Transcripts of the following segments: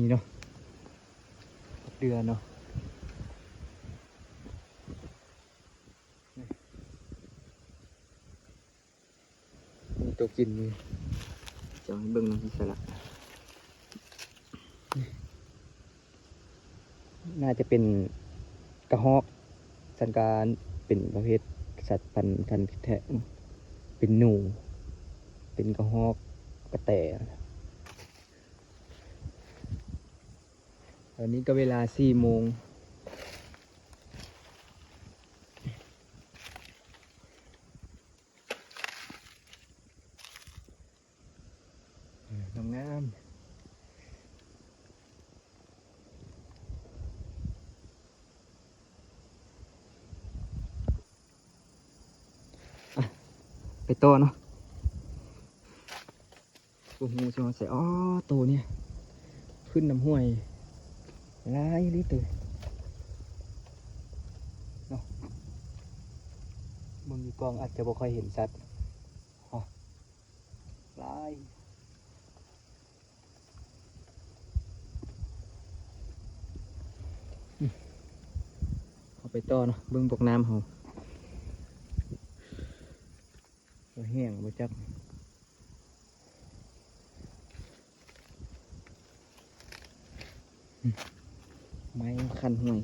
ນີ້ເນາະ ເດືອນເນາະ ມີໂຕກິນຢູ່ ຈະໃຫ້ເບິ່ງນຳທີ່ສະລະ ໜ້າຈະເປັນກະຮອກ ສັນການເປັນປະເພດສັດພັນ ພັນແທະ ເປັນໜູ ເປັນກະຮອກ ກະແຕ. ຕອນນີ້ກໍເວລາສີ່ໂມງ ເອີ ງາມໆ ອ່ະ ໄປຕໍ່ເນາະ. ບໍ່ຮູ້ຊິຮອດໃສ. ອໍ ໂຕນີ້ຂຶ້ນນຳຫ້ວຍຫຼາຍອີ່ຫຼີໂຕເນາະ. ເບິ່ງຢູ່ກ້ອງອາດຈະບໍ່ຄ່ອຍເຫັນຊັດ. ອໍ ຫຼາຍ. ເຮົາໄປຕໍ່ເນາະ ເບິ່ງບວກນ້ຳເຮົາ ວ່າແຫ້ງບໍ່ຈັກ. ໄມ້ຄັນຫ້ວຍ.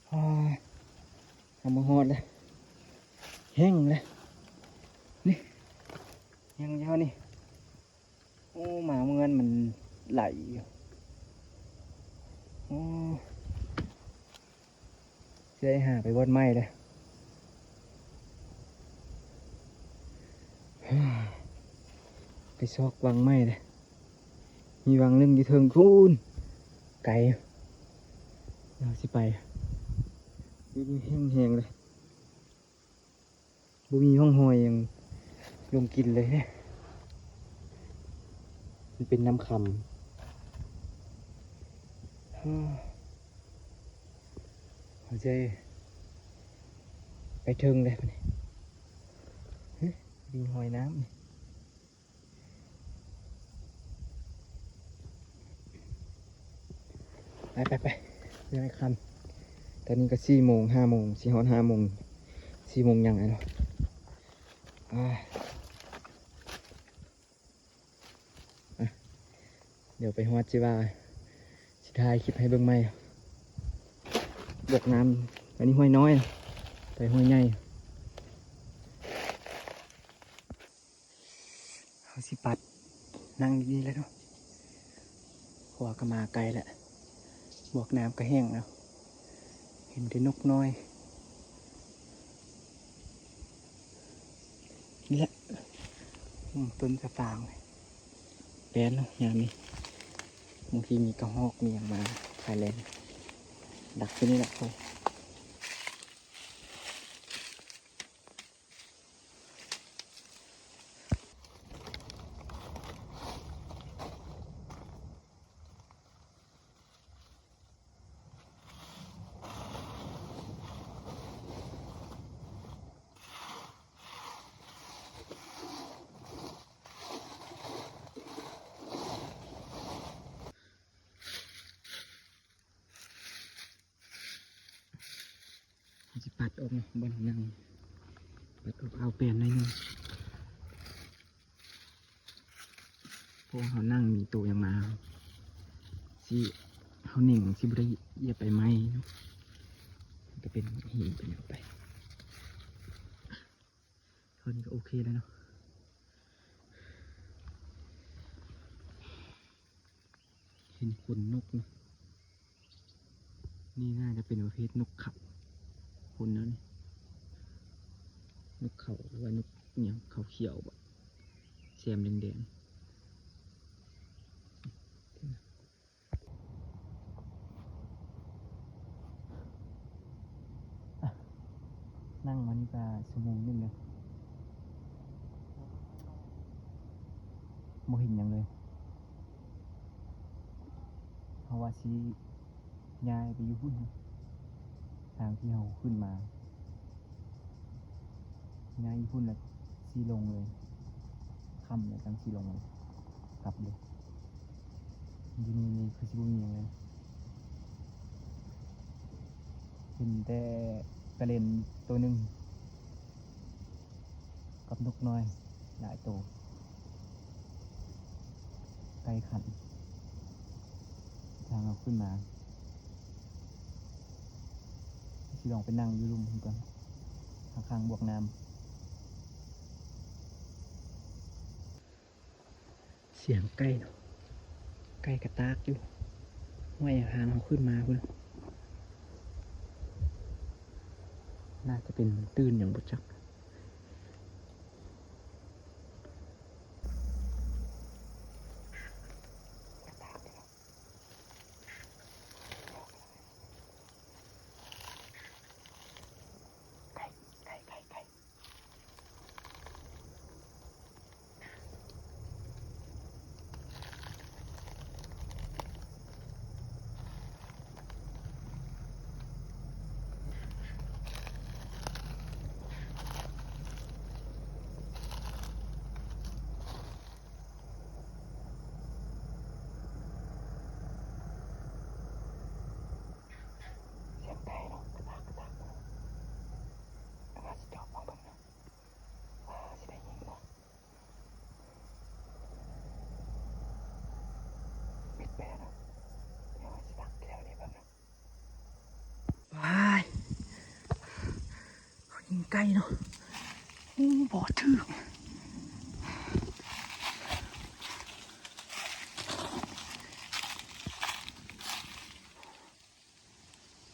ໂອ້ຍ ເຮົາມາຮອດແລ້ວ ແຫ້ງແລ້ວ ນີ້ ແຫ້ງແລ້ວນີ້. ໂອ້ ໝາເມືອນມັນໄຫຼຢູ່. ໂອ້ ຊິໄດ້ຫາໄປບ່ອນໃໝ່ເດ້ ໄປຊອກວັງໃໝ່ເດ້. ມີວັງໜຶ່ງຢູ່ເທິງພຸ້ນ ໄກ ເຮົາຊິໄປ ແຫ້ງໆ ເລີຍ. ບໍ່ມີຮ່ອງຮອຍຫຍັງລົງກິນເລີຍເດ້ ມັນເປັນນ້ຳຄຳ. ເຮົາຈະໄປເທິງເດ້ບາດນີ້ ຫຶ ມີຮອຍນ້ຳ. ໄປ ໄປ ໄປ ເພື່ອໃຫ້ຄ່ຳ. ຕອນນີ້ກໍສີ່ໂມງ ຫ້າໂມງ ຊິຮອດຫ້າໂມງ ສີ່ໂມງຫຍັງແລ້ວເນາະ. ອາ ອາ ດຽວໄປຮອດຊິວ່າ ຊິຖ່າຍຄລິບໃຫ້ເບິ່ງໃໝ່. ບວກນ້ຳ ອັນນີ້ຫ້ວຍນ້ອຍ ໄປຫ້ວຍໃຫຍ່. ເຮົາຊິປັດນັ່ງຢູ່ນີ້ແຫຼະເນາະ ເພາະວ່າກໍມາໄກແລ້ວ ບວກນ້ຳກໍແຫ້ງແລ້ວ ເຫັນແຕ່ນົກນ້ອຍ. ນີ້ແຫຼະ ຕົ້ນສະຟາງ ແປນເນາະຍາມນີ້ ບາງທີມີກະຮອກມີຫຍັງມາ ຄາຍແລນ ດັກຢູ່ນີ້ແຫຼະ. ເຮົາຊິປັດອອກເນາະ ບ່ອນເຮົານັ່ງ ປັດອອກ ເອົາແປນໜ້ອຍໜຶ່ງ ເພາະວ່າເຮົານັ່ງມີໂຕຫຍັງມາ ຊິ ເຮົາເໜັງຊິບໍ່ໄດ້ຢຽບໃບໄມ້ເນາະ ມັນກໍເປັນຫີນເປັນຫຍັງໄປ. ເທົ່ານີ້ກໍໂອເຄແລ້ວເນາະ. ເຫັນຂົນນົກເນາະ ນີ້ໜ້າຈະເປັນປະເພດນົກເຂົາ ຂົນແນວນີ້ ນົກເຂົາ ຫຼືວ່ານົກຫຍັງ ເຂົາຂຽວບໍ ແຊມແດງໆ. ນັ່ງມານີ້ກະຊົ່ວໂມງໜຶ່ງແລ້ວ ບໍ່ເຫັນຫຍັງເລີຍ. ເຮົາວ່າຊິຍ້າຍໄປຢູ່ພຸ້ນ ທາງທີ່ເຮົາຂຶ້ນມາ ຍ້າຍຢູ່ພຸ້ນລະຊິລົງເລີຍ ຄ່ຳແລ້ວຈັ່ງຊິລົງເລີຍ ກັບເລີຍ. ຢູ່ນີ້ນີ້ຄືຊິບໍ່ມີຫຍັງເລີຍ ເຫັນແຕ່ກະເລັນໂຕໜຶ່ງ ກັບນົກນ້ອຍຫຼາຍໂຕ ໄກ່ຂັນ ທາງເຮົາຂຶ້ນມາ ຊິລອງໄປນັ່ງຢູ່ລຸ່ມພຸ້ນກ່ອນ ຂ້າງໆບວກນ້ຳ. ສຽງໄກ່ເນາະ ໄກ່ກະຕາກຢູ່ ຫ້ວຍທາງເຮົາຂຶ້ນມາພຸ້ນ ໜ້າຈະເປັນມັນຕື່ນຫຍັງບໍ່ຈັກ. ສຽງໄກ່ເນາະ ກະຕາກ ກະຕາກ ເຮົາຊິຈອບມາເບິ່ງເນາະ ວ່າຊິໄດ້ຍິນບໍ່. ມິດແປເນາະ ດຽວເຮົາຊິດັກແຖວນີ້ເບິ່ງເນາະ. ວ້າຍ ເຂົາຍິງໄກ່ເນາະ ໂອ້ ບໍ່ຖືກ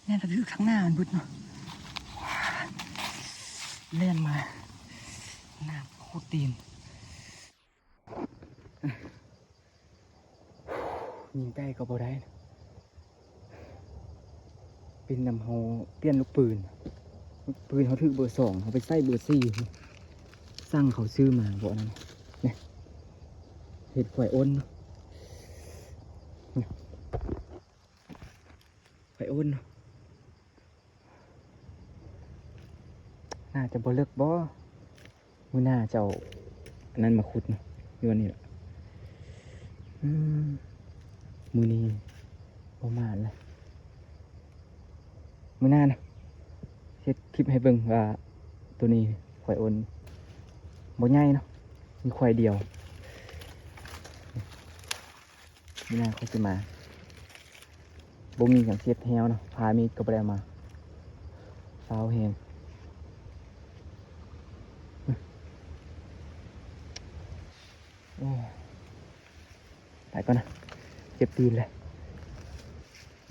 ແລ່ນກະຖືກທາງໜ້າມັນເບິດເນາະ ແລ່ນມາ ນ້ຳໂຄດຕີນ. ຍິງໄກ່ກໍບໍ່ໄດ້ ເປັນນຳເຮົາປ່ຽນລູກປືນ ລູກປືນເຮົາຖືກເບີສອງ ເຮົາໄປໃສ່ເບີສີ່ ສັ່ງເຂົາຊື້ມາບໍ່ນັ້ນ ນີ້ ເຫັດຂວາຍໂອນເນາະ ນີ້ ໄປໂອນເນາະ ໜ້າຈະບໍ່ເລິກບໍ່? ມື້ໜ້າຈະເອົາອັນນັ້ນມາຂຸດເນາະ ຢູ່ອັນນີ້ລະ ອືມ ມື້ນີ້ບໍ່ໝານລະ ມື້ໜ້ານະ ເຮັດຄລິບໃຫ້ເບິ່ງວ່າໂຕນີ້ຂວາຍໂອນ ບໍ່ໃຫຍ່ເນາະ ມີຂວາຍດຽວ. ມື້ໜ້າຂ້ອຍຊິມາ ບໍ່ມີຫຍັງເຊບແຮວເນາະ ພາມີດກໍບໍ່ໄດ້ເອົາມາ ຟ້າວແຮງ ໂອ້ ໄປກ່ອນນະ ເຈັບຕີນແຫຼະ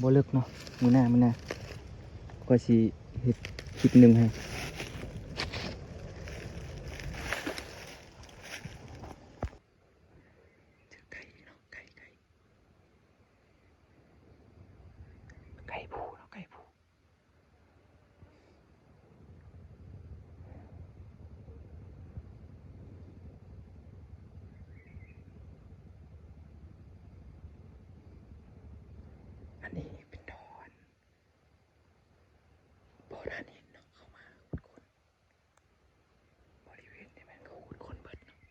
ບໍ່ເລິກເນາະ ມື້ໜ້າ ມື້ໜ້າ ຂ້ອຍຊິເຮັດຄລິບໜຶ່ງໃຫ້. ໄກ່ເນາະ ໄກ່ ໄກ່ ໄກ່ຜູ້ເນາະ ໄກ່ຜູ້ ອັນນີ້ເປັນດອນ ບໍ່ທັນເຫັນເນາະ ເຂົ້າມາຂຸດຄົ້ນ ບໍລິເວນນີ້ແມ່ນເຂົາຂຸດຄົ້ນເບິດເນາະ ຈັ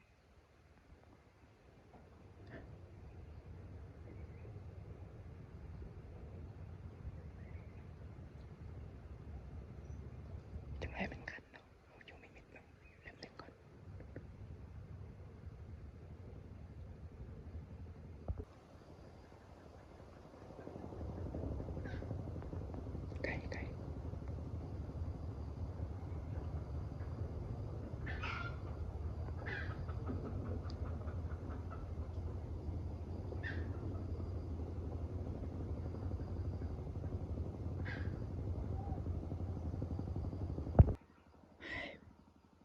່ງໃດເປັນກັນເນາະ ເຮົາຢູ່ມິດໆເບິ່ງແປັບໜຶ່ງກ່ອນ. ໄກ່ ໄກ່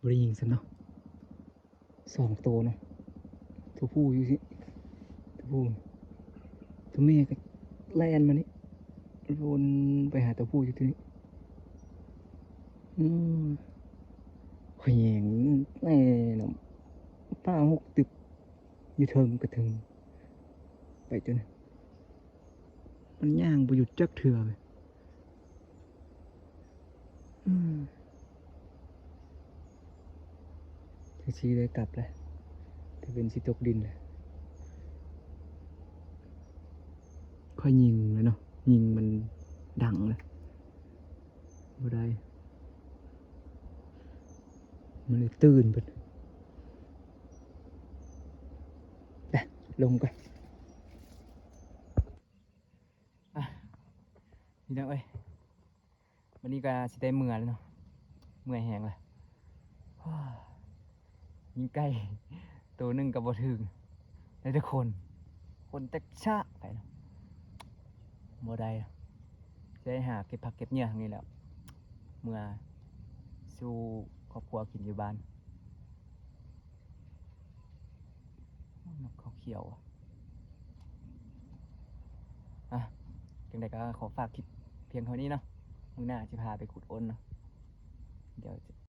ບໍ່ໄດ້ຍິງຊ້ຳເນາະ ສອງໂຕເນາະ ໂຕຜູ້ຢູ່ຊິ ໂຕຜູ້ ໂຕແມ່ກໍແລ່ນມານີ້ ວົນໄປຫາໂຕຜູ້ຢູ່ທີ່ນີ້ ອືມ ຂ້ອຍແຍງແນ່ນຳ ປ່າຮົກຕຶບ ຢູ່ເທິງກະເທິງ ໄປຈົນ ມັນຍ່າງບໍ່ຢຸດຈັກເທື່ອເວີຍ ອືມ ຊິໄດ້ກັບແລ້ວ ຕາເວັນຊິຕົກດິນແລ້ວ. ຂ້ອຍຍິງແລ້ວເນາະ ຍິງມັນດັງແລ້ວ ບໍ່ໄດ້ ມັນເລີຍຕື່ນເພິ່ນ. ໄປ ລົງກ່ອນ. ອ່ະ ພີ່ນ້ອງເອີຍ ວັນນີ້ກໍຊິໄດ້ເມືອແລ້ວເນາະ ເມື່ອຍແຮງລະ. ຍິງໄກ່ໂຕໜຶ່ງກໍບໍ່ຖືກ ໄດ້ແຕ່ຂົນ ຂົນແຕກຊະໄປເນາະ ບໍ່ໄດ້. ຊິໄດ້ຫາເກັບຜັກເກັບຫຍ້າທາງນີ້ແຫຼະ ເມືອສູ່ຄອບຄົວກິນຢູ່ບ້ານ. ນົກເຂົາຂຽວ ອ່ະ ຈັ່ງໃດກໍຂໍຝາກຄລິບພຽງເທົ່ານີ້ເນາະ ມື້ໜ້າຊິພາໄປຂຸດອົນເນາະ ດຽວຈະ